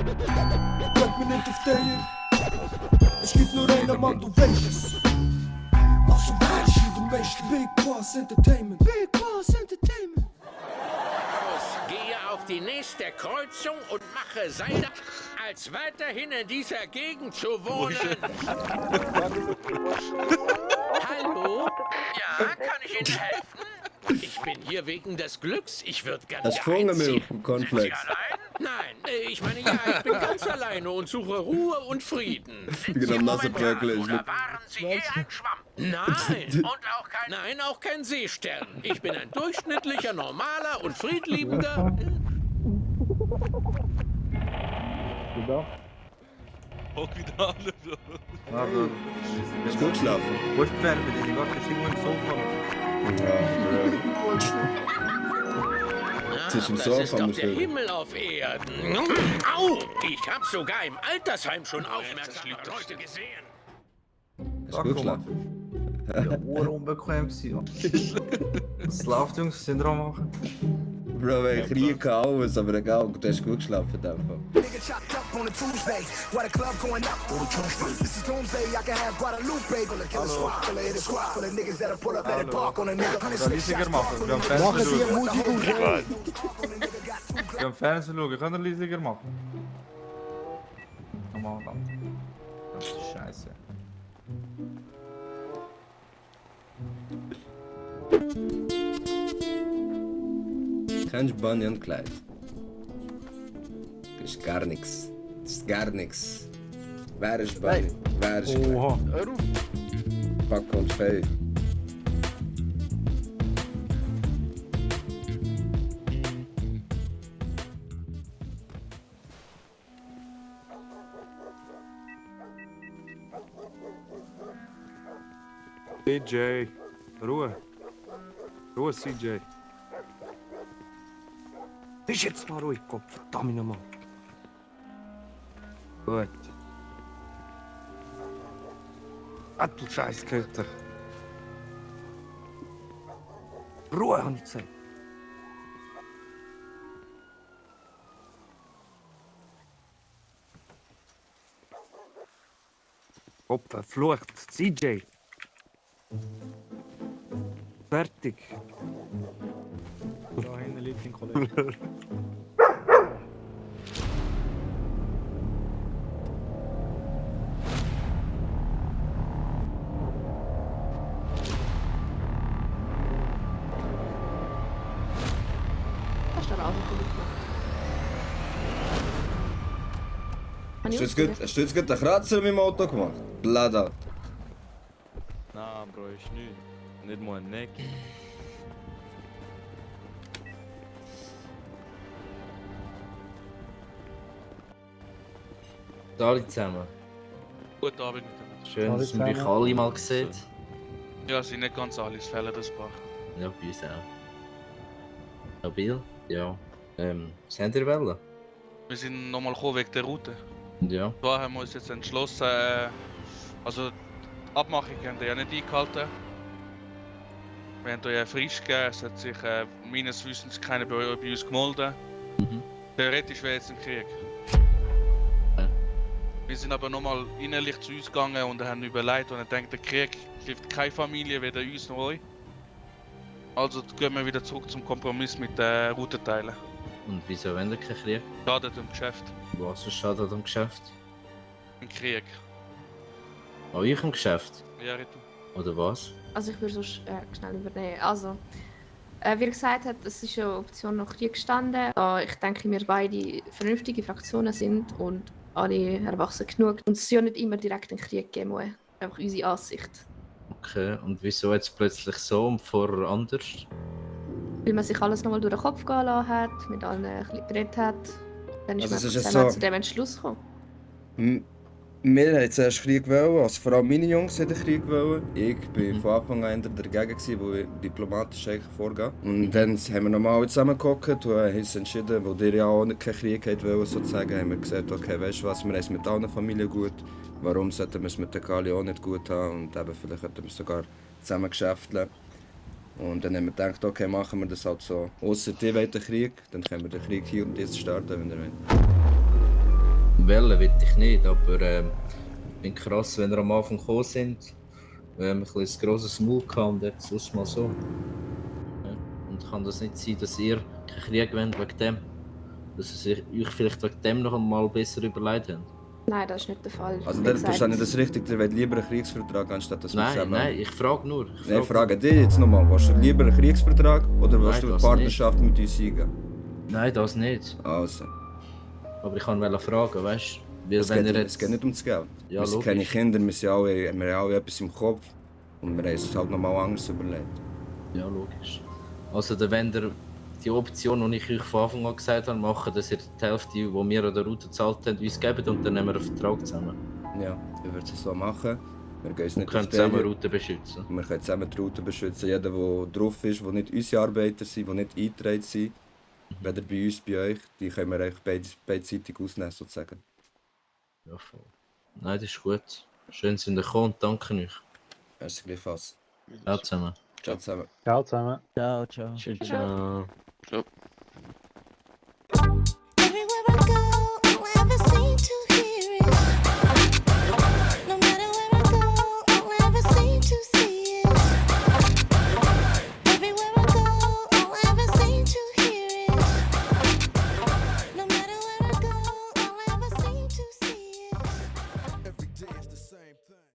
Kijk me niet of tegen. Es gibt nur einen Mann, du weißt es. Also weiß ich, du meeste Big Boss Entertainment. Big Boss Entertainment. Gehe auf die nächste Kreuzung und mache Seile, als weiterhin in dieser Gegend zu wohnen. Hallo? Ja, kann ich Ihnen helfen? Ich bin hier wegen des Glücks. Ich würde gerne Hast du Vogelmilch und Cornflakes? Nein, ich meine ja, ich bin ganz alleine und suche Ruhe und Frieden. Sind Wie Sie genau momentan Nassebröckle ist, oder ne? waren Sie ein Schwamm? Nein, und auch kein Seestern. Ich bin ein durchschnittlicher, normaler und friedliebender... Ook wieder alle zo. Aber Hast du gut geschlafen? wo ist die Wärme? Die Wacke ist irgendwo im Sofa. Das ist im Das Sofa, ist doch muss der ich- Himmel auf Erden. Au! Ich habe sogar im Altersheim schon aufmerksame Leute gesehen. Hast du gut geschlafen? Ja, unbequem gewesen. Was läuft, Jungs? Sind wir am machen? Bro, ich kriege alles, aber egal, du hast gut geschlafen in dem Fall. Nigga chopped up on a Tuesday. Why the club going up on a Tuesday? This is Doomsday. I can have Guadalupe. Gonna kill a squad. Gonna hit a squad. Full of niggas that'll pull up at the park on a nigga. Soll ich leisiger machen? Wir haben Fernsehen schauen. Wir haben Fernsehen schauen. Können wir leisiger machen? Normal dann. Das ist scheiße. Kennst du Bunny und Clyde? Das ist gar nichts. Das ist gar nichts. Wer ist Bunny? Wer ist Clyde? Oha. Pack und Fei. CJ. Ruhe. Ruhe, CJ. Bist jetzt mal ruhig, Kopf. Verdammt nochmal. Gut. Ah, du Scheißköter. Ruhe, habe ich gesagt. Kopf, verflucht. CJ. Fertig. Da hinten liegt ein Kollege. Hast du aber auch gut gemacht. Hast du jetzt gerade einen Kratzer in meinem Auto gemacht? Blada. Nein, Bro, ist nicht. Nicht mal ein Neck. Alle zusammen. Guten Abend miteinander. Schön, dass man euch alle mal sieht. Ja, es sind nicht ganz alle, es fehlen ein paar. Ja, bei uns auch. Stabil? Ja. Was habt ihr wollen? Wir sind nochmal gekommen wegen der Route. Ja. Da haben wir uns jetzt entschlossen, also die Abmachung haben wir ja nicht eingehalten. Wir haben euch ja frisch gegeben, es hat sich meines Wissens keiner bei uns gemeldet. Theoretisch wäre jetzt ein Krieg. Ja. Wir sind aber nochmal innerlich zu uns gegangen und haben überlegt und denkt, der Krieg trifft keine Familie, weder uns noch euch. Also gehen wir wieder zurück zum Kompromiss mit den Routenteilen. Und wieso wollt ihr keinen Krieg? Schadet im Geschäft. Was ist schadet am Geschäft? Ein Krieg. An euch im Geschäft? Ja, Ritu. Oder was? Also ich würde sonst schnell übernehmen. Also, wie er gesagt hat, es ist ja Option noch Krieg gestanden. Da ich denke, wir beide vernünftige Fraktionen sind und alle erwachsen genug. Und es ja nicht immer direkt einen Krieg geben muss. Einfach unsere Ansicht. Okay, und wieso jetzt plötzlich so und vorher anders? Weil man sich alles nochmal durch den Kopf gehen lassen hat, mit allen ein bisschen geredet hat. Dann ist Also man es ist ja zusammen so- zu dem Entschluss gekommen. Wir wollten zuerst Krieg wollen, also vor allem meine Jungs wollten Krieg wollen. Ich war von Anfang an eher dagegen, weil ich diplomatisch eigentlich vorgehe. Und dann haben wir nochmal alle zusammengehockt und haben uns entschieden, weil ihr ja auch nicht keinen Krieg wollt, sozusagen, haben wir gesagt, okay, weißt du was, wir haben es mit allen Familien gut. Warum sollten wir es mit der Kali auch nicht gut haben? Und eben, vielleicht könnten wir sogar zusammen geschäfteln. Und dann haben wir gedacht, okay, machen wir das halt so. Ausser die wollen den Krieg, dann können wir den Krieg hier und jetzt starten, wenn ihr wollt. Wellen will ich nicht, aber ich bin krass, wenn wir am Anfang gekommen sind. Wir haben ein bisschen ein grosses Maul gehabt und jetzt sonst mal so. Ja. Und kann das nicht sein, dass ihr keinen Krieg wollt wegen dem? Dass ihr euch vielleicht wegen dem noch einmal besser überlegt habt? Nein, das ist nicht der Fall. Also Wie dann gesagt, verstehe ich das richtig, ihr wollt lieber einen Kriegsvertrag, anstatt dass wir Nein, zusammen... nein, ich frage nur. Nein, ich frage dich jetzt nochmal, willst du lieber einen Kriegsvertrag oder willst Nein, du eine das Partnerschaft mit uns eingehen? Nein, das nicht. Also, Aber ich wollte fragen, weißt du? es geht nicht um das Geld. Ja, wir sind logisch. keine Kinder, wir haben alle etwas im Kopf und wir haben es halt nochmal anders überlegt. Ja, logisch. Also, wenn ihr die Option, die ich euch von Anfang an gesagt habe, machen, dass ihr die Hälfte, die wir an der Route gezahlt haben, uns gebt und dann nehmen wir einen Vertrag zusammen. Ja, ich würde es so machen. Wir gehen uns Und nicht können auf zusammen die eine Route beschützen. Wir können zusammen die Route beschützen. Jeder, der drauf ist, der nicht unsere Arbeiter sind, die nicht eingetragen sind, weder bei uns, bei euch, die können wir eigentlich beidseitig ausnehmen, sozusagen. Ja, voll. Nein, das ist gut. Schön sind ihr gekommen und danke euch. Merci gleichfalls. Ciao zusammen. Ciao zusammen. Ciao zusammen. Ciao, ciao. Ciao. Everywhere I go, I never seem to